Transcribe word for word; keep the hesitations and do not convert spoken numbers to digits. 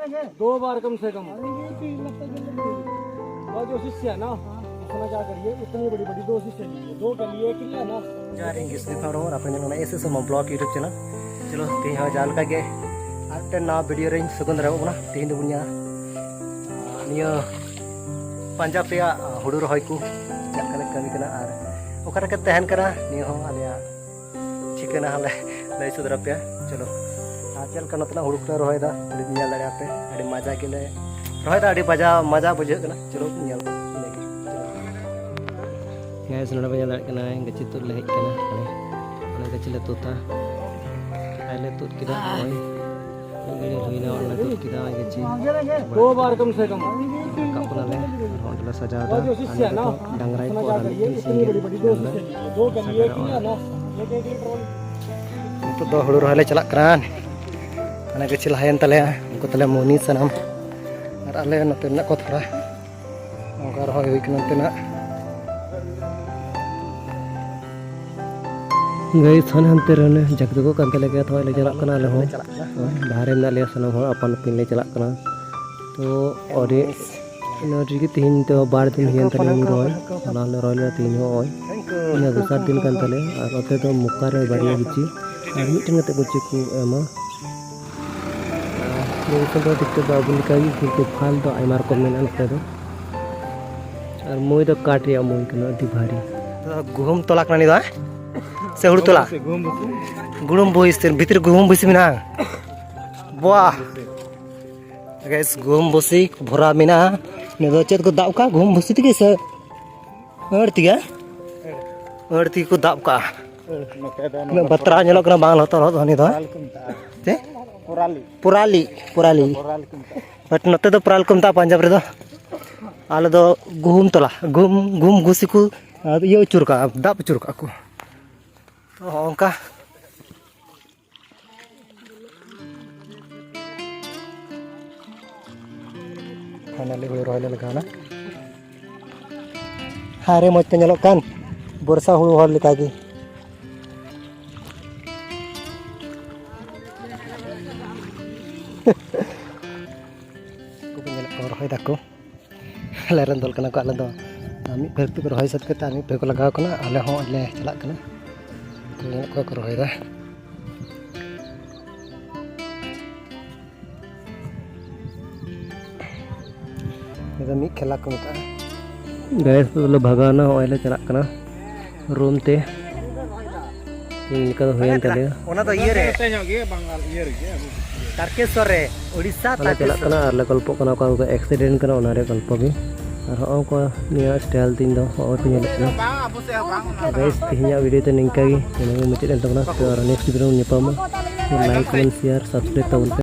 दो बार कम से कम। और जो शिष्य है ना, उसने क्या करिए, इतनी बड़ी बड़ी दो शिष्य लीजिए, दो के लिए कितना ना। ᱡᱚᱦᱟᱨ ᱜᱮ ᱥᱟᱱᱟᱢ ᱦᱚᱲ, ᱟᱯᱮ ᱧᱮᱞ ᱠᱟᱱᱟ S S M blog YouTube channel. ᱪᱚᱞᱚ, ᱛᱮᱦᱮᱧ ᱦᱚᱸ ᱡᱟᱦᱟᱸ ᱞᱮᱠᱟ ᱜᱮ ᱟᱨ ᱢᱤᱫᱴᱮᱱ ᱱᱟᱣᱟ ᱵᱷᱤᱰᱤᱭᱳ ᱨᱮᱧ ᱥᱟᱹᱜᱩᱱ ᱫᱟᱨᱟᱢᱚᱜ ᱠᱟᱱᱟ᱾ ᱛᱮᱦᱮᱧ ᱫᱚᱵᱚᱱ ᱧᱮᱞᱟ, ᱟᱨ ᱱᱤᱭᱟᱹ ᱯᱟᱧᱡᱟᱵᱽ ᱨᱮᱭᱟᱜ ᱦᱩᱲᱩ ᱨᱚᱦᱚᱭ ᱠᱚ ᱪᱮᱫ ᱞᱮᱠᱟ ᱞᱮ ᱠᱟᱹᱢᱤ ᱠᱟᱱᱟ ᱟᱨ ᱚᱠᱟ ᱨᱮ ᱛᱟᱦᱮᱱ ᱠᱟᱱᱟ, ᱱᱤᱭᱟᱹ ᱦᱚᱸ ᱟᱞᱮᱭᱟᱜ ᱴᱷᱤᱠᱟᱹᱱᱟ ᱦᱚᱸᱞᱮ ᱞᱟᱹᱭ ᱥᱚᱫᱚᱨ ᱟᱯᱮᱭᱟ᱾ ᱪᱚᱞᱚ, ᱟᱨ ᱪᱮᱫ ᱞᱮᱠᱟ ᱱᱚᱛᱮᱱᱟᱜ ᱦᱩᱲᱩ ᱠᱚᱞᱮ ᱨᱚᱦᱚᱭᱮᱫᱟ, ᱟᱹᱰᱤ ᱧᱮᱞ ᱫᱟᱲᱮᱭᱟᱜ ᱯᱮ, ᱟᱹᱰᱤ ᱢᱟᱡᱟ ᱜᱮᱞᱮ ᱨᱚᱦᱚᱭᱮᱫᱟ, ᱟᱹᱰᱤ ᱢᱟᱡᱟ, ᱢᱟᱡᱟ ᱵᱩᱡᱷᱟᱹᱜ ᱠᱟᱱᱟ᱾ ᱪᱚᱞᱚ ᱧᱮᱞ ᱯᱮ, ᱤᱱᱟᱹᱜᱮ᱾ ᱜᱟᱭᱥ, ᱱᱚᱰᱮ ᱯᱮ ᱧᱮᱞ ᱫᱟᱲᱮᱭᱟᱜ ᱠᱟᱱᱟ, ᱜᱟᱹᱪᱷᱤ ᱛᱩᱫ ᱞᱮ ᱦᱮᱡ ᱠᱟᱱᱟ᱾ ᱚᱱᱮ ᱜᱟᱹᱪᱷᱤ ᱞᱮ ᱛᱩᱫᱟ, ᱟᱨ ᱞᱮ ᱛᱩᱫ ᱠᱮᱫᱟ᱾ ᱱᱚᱜᱼᱚᱭ ᱢᱤᱫ ᱜᱷᱟᱹᱲᱤ ᱦᱩᱭᱱᱟ, ᱚᱱᱟ ᱛᱩᱫ ᱠᱮᱫᱟ ᱜᱟᱹᱪᱷᱤ᱾ ᱫᱚ ᱵᱟᱨ ᱠᱚᱢ ᱥᱮ ᱠᱚᱢ᱾ ᱨᱟᱠᱟᱵ ᱠᱟᱱᱟᱞᱮ, ᱟᱨ ᱚᱸᱰᱮ ᱞᱮ ᱥᱟᱡᱟᱣ ᱮᱫᱟ᱾ ᱟᱨ ᱱᱤᱛᱚᱜ ᱰᱟᱝᱨᱟ ᱠᱚ ᱟᱨ ᱢᱤᱫᱴᱮᱱ ᱥᱤᱝᱜᱮᱞ ᱰᱟᱝᱨᱟ ᱥᱟᱜᱟᱲᱚᱜᱼᱟ᱾ ᱱᱤᱛᱚᱜ ᱫᱚ ᱦᱩᱲᱩ ᱨᱚᱦᱚᱭ ᱞᱮ ᱪᱟᱞᱟᱜ ᱠᱟᱱᱟ᱾ ᱦᱟᱱᱮ ᱜᱟᱹᱪᱷᱤ ᱞᱟᱦᱟᱭᱮᱱ ᱛᱟᱞᱮᱭᱟ, ᱩᱱᱠᱩ ᱛᱟᱞᱮ ᱢᱩᱱᱤ ᱥᱟᱱᱟᱢ, ᱟᱨ ᱟᱞᱮ ᱱᱚᱛᱮ ᱢᱮᱱᱟᱜ ᱠᱚ ᱛᱷᱚᱲᱟ᱾ ᱚᱱᱠᱟ ᱨᱚᱦᱚᱭ ᱦᱩᱭ ᱠᱟᱱᱟ ᱱᱚᱛᱮᱱᱟᱜ᱾ ᱜᱟᱹᱭ ᱥᱟᱱ ᱦᱟᱱᱛᱮ ᱨᱮ ᱚᱱᱮ ᱡᱟᱠ ᱡᱚᱠᱚ ᱠᱟᱱ ᱛᱟᱞᱮ ᱜᱮᱭᱟ, ᱛᱚ ᱟᱞᱮ ᱪᱟᱞᱟᱜ ᱠᱟᱱᱟ, ᱟᱞᱮ ᱦᱚᱸ᱾ ᱵᱟᱦᱨᱮ ᱢᱮᱱᱟᱜ ᱞᱮᱭᱟ ᱥᱟᱱᱟᱢ ᱦᱚᱲ, ᱟᱯᱟᱱ ᱟᱹᱯᱤᱱ ᱞᱮ ᱪᱟᱞᱟᱜ ᱠᱟᱱᱟ᱾ ᱛᱚ ᱟᱹᱰᱤ ᱱᱚᱣᱟ ᱨᱮᱜᱮ ᱛᱮᱦᱮᱧ ᱫᱚ ᱵᱟᱨ ᱫᱤᱱ ᱦᱩᱭᱮᱱ ᱛᱟᱞᱮᱭᱟ ᱦᱩᱲᱩ ᱨᱚᱦᱚᱭ᱾ ᱦᱚᱞᱟ ᱦᱚᱸᱞᱮ ᱨᱚᱦᱚᱭ ᱞᱮᱫᱟ, ᱛᱮᱦᱮᱧ ᱦᱚᱸ ᱱᱚᱜᱼᱚᱭ ᱤᱱᱟᱹ ᱫᱚᱥᱟᱨ ᱫᱤᱱ ᱠᱟᱱ ᱛᱟᱞᱮᱭᱟ᱾ ᱟᱨ ᱱᱚᱛᱮ ᱫᱚ ᱢᱚᱠᱟ ᱨᱮ ᱵᱟᱨᱭᱟ ᱜᱟᱹᱪᱷᱤ ᱟᱨ ᱢᱤᱫᱴᱮᱱ ᱠᱟᱛᱮ ᱜᱟᱹᱪᱷᱤ ᱠᱚ ᱮᱢᱟ᱾ ᱟᱨ ᱱᱤᱭᱟᱹ ᱫᱤᱥᱚᱢ ᱫᱚ ᱴᱷᱤᱠ ᱴᱷᱟᱠ ᱫᱚ ᱟᱵᱚ ᱞᱮᱠᱟ ᱜᱮ, ᱠᱤᱱᱛᱩ ᱯᱷᱟᱞ ᱫᱚ ᱟᱭᱢᱟ ᱨᱚᱠᱚᱢ ᱢᱮᱱᱟᱜᱼᱟ ᱱᱚᱛᱮ ᱫᱚ᱾ ᱟᱨ ᱢᱩᱭ ᱫᱚ ᱠᱟᱴ ᱨᱮᱭᱟᱜ ᱢᱩᱭ ᱠᱟᱱᱟ, ᱟᱹᱰᱤ ᱵᱷᱟᱨᱤ᱾ ᱜᱩᱦᱩᱢ ᱛᱚᱞᱟ ᱠᱟᱱᱟ ᱱᱤᱭᱟᱹ ᱫᱚ, ᱦᱮᱸ? ᱥᱮ ᱦᱩᱲᱩ ᱛᱚᱞᱟ? ᱜᱩᱦᱩᱢ ᱵᱷᱩᱥᱤ, ᱵᱷᱤᱛᱨᱤ ᱜᱩᱦᱩᱢ ᱵᱷᱩᱥᱤ ᱢᱮᱱᱟᱜᱼᱟ᱾ ᱵᱟᱦ! ᱜᱟᱭᱥ, ᱜᱩᱦᱩᱢ ᱵᱷᱩᱥᱤ ᱵᱷᱚᱨᱟ ᱢᱮᱱᱟᱜᱼᱟ᱾ ᱱᱤᱭᱟᱹ ᱫᱚ ᱪᱮᱫ ᱠᱚ ᱫᱟᱵ ᱠᱟᱜᱼᱟ? ᱜᱩᱦᱩᱢ ᱵᱷᱩᱥᱤ ᱛᱮᱜᱮ ᱥᱮ ᱟᱹᱲ ᱛᱮᱜᱮ? ᱟᱹᱲ ᱛᱮᱜᱮ ᱠᱚ ᱫᱟᱵ ᱠᱟᱜᱼᱟ᱾ ᱱᱚᱛᱮ ᱫᱚ ᱩᱱᱟᱹᱜ ᱵᱟᱛᱨᱟᱣ ᱧᱮᱞᱚᱜ ᱠᱟᱱᱟ, ᱵᱟᱝ ᱞᱚᱦᱚᱫᱚᱜ ᱱᱤᱭᱟᱹ ᱫᱚ᱾ ᱯᱚᱨᱟᱞᱤ ᱠᱚ ᱢᱮᱛᱟᱜᱼᱟ᱾ ᱪᱮᱫ? ᱯᱚᱨᱟᱞᱤ᱾ ᱯᱚᱨᱟᱞᱤ, ᱯᱚᱨᱟᱞᱤ᱾ ᱯᱚᱨᱟᱞᱤ ᱠᱚ ᱢᱮᱛᱟᱜᱼᱟ᱾ But ᱱᱚᱛᱮ ᱫᱚ ᱯᱚᱨᱟᱞᱤ ᱠᱚ ᱢᱮᱛᱟᱜᱼᱟ ᱯᱟᱧᱡᱟᱵᱽ ᱨᱮᱫᱚ᱾ ᱟᱞᱮ ᱫᱚ ᱜᱩᱦᱩᱢ ᱛᱚᱞᱟ, ᱜᱩᱦᱩᱢ, ᱜᱩᱦᱩᱢ ᱵᱷᱩᱥᱤ ᱠᱚ, ᱟᱨ ᱤᱭᱟᱹ ᱟᱹᱪᱩᱨ ᱠᱟᱜᱼᱟ, ᱫᱟᱵ ᱟᱹᱪᱩᱨ ᱠᱟᱜᱼᱟ ᱠᱚ᱾ ᱛᱚ ᱦᱚᱸᱜᱼᱚ ᱱᱚᱝᱠᱟ᱾ Finally ᱦᱩᱲᱩ ᱨᱚᱦᱚᱭ ᱞᱮ ᱞᱟᱜᱟᱣᱱᱟ᱾ ᱦᱟᱭ ᱨᱮ, ᱢᱚᱡᱽ ᱛᱮ ᱧᱮᱞᱚᱜ ᱠᱟᱱ ᱵᱚᱨᱥᱟ ᱦᱩᱲᱩ ᱦᱚᱲ ᱞᱮᱠᱟᱜᱮ᱾ ᱨᱚᱦᱚᱭ ᱫᱟᱠᱚ᱾ ᱟᱞᱮ ᱨᱮᱱ ᱫᱚᱞ ᱠᱟᱱᱟ ᱠᱚ, ᱟᱞᱮ ᱫᱚ ᱢᱤᱫ ᱯᱷᱮᱨ ᱠᱚ ᱨᱚᱦᱚᱭ ᱥᱟᱹᱛ ᱠᱟᱛᱮ ᱟᱨ ᱢᱤᱫ ᱯᱷᱮᱨ ᱠᱚ ᱞᱟᱜᱟᱣ ᱠᱟᱱᱟ᱾ ᱟᱞᱮ ᱦᱚᱸ ᱞᱮ ᱪᱟᱞᱟᱜ ᱠᱟᱱᱟ᱾ ᱛᱚ, ᱧᱮᱞ ᱠᱚᱣᱟ ᱠᱚ ᱨᱚᱦᱚᱭᱮᱫᱟ᱾ ᱱᱤᱭᱟᱹ ᱫᱚ ᱢᱤᱫ ᱠᱷᱮᱞᱟ ᱠᱚ ᱢᱮᱛᱟᱜᱼᱟ᱾ ᱜᱟᱭᱮᱥ, ᱞᱮ ᱵᱷᱟᱜᱟᱣᱱᱟ, ᱱᱚᱜᱼᱚᱭ ᱞᱮ ᱪᱟᱞᱟᱜ ᱠᱟᱱᱟ ᱨᱩᱢ ᱛᱮ᱾ ᱛᱮᱦᱮᱧ ᱞᱮᱠᱟ ᱫᱚ ᱦᱩᱭᱮᱱ ᱛᱟᱞᱮᱭᱟ᱾ ᱚᱱᱟ ᱫᱚ ᱤᱭᱟᱹ ᱨᱮ, ᱛᱮ ᱧᱚᱜ ᱜᱮ, ᱵᱟᱝ, ᱟᱨ ᱤᱭᱟᱹ ᱨᱮᱜᱮ ᱟᱵᱚ᱾ ᱛᱟᱨᱠᱮᱥᱚᱨ ᱨᱮ, ᱳᱰᱤᱥᱟ ᱟᱞᱮ ᱪᱟᱞᱟᱜ ᱛᱟᱨᱠᱮᱥᱚᱨ᱾ ᱠᱟᱱᱟ ᱟᱨ ᱞᱮ ᱜᱚᱞᱯᱚᱜ ᱠᱟᱱᱟ, ᱚᱠᱟ ᱠᱚ ᱮᱠᱥᱤᱰᱮᱱᱴ ᱠᱟᱱᱟ, ᱚᱱᱟ ᱨᱮᱭᱟᱜ ᱜᱚᱞᱯᱚ ᱜᱮ᱾ ᱟᱨ ᱦᱚᱸᱜᱼᱚ ᱱᱚᱝᱠᱟ ᱱᱤᱭᱟᱹ ᱥᱴᱟᱭᱤᱞ ᱛᱤᱧ ᱫᱚ, ᱦᱚᱸᱜᱼᱚᱭ ᱯᱮ ᱧᱮᱞᱮᱫ ᱠᱟᱱᱟ᱾ ᱵᱟᱝ, ᱟᱵᱚ ᱥᱮᱫ ᱦᱚᱸ ᱵᱟᱝ, ᱚᱱᱟ ᱜᱟᱭᱮᱥ, ᱛᱮᱦᱮᱧᱟᱜ ᱵᱷᱤᱰᱤᱭᱳ ᱫᱚ ᱱᱤᱝᱠᱟ ᱜᱮ, ᱱᱤᱭᱟᱹ ᱜᱮ ᱢᱩᱪᱟᱹᱫ ᱮᱱ ᱛᱟᱵᱚᱱᱟ᱾ ᱛᱚ ᱟᱨ ᱱᱮᱠᱥᱴ ᱵᱷᱤᱰᱤᱭᱳ ᱨᱮ ᱧᱟᱯᱟᱢᱟ᱾ ᱞᱟᱭᱤᱠ, ᱠᱚᱢᱮᱱᱴ, ᱥᱮᱭᱟᱨ, ᱥᱟᱵᱥᱠᱨᱟᱭᱤᱵ ᱛᱟᱵᱚᱱ ᱯᱮ᱾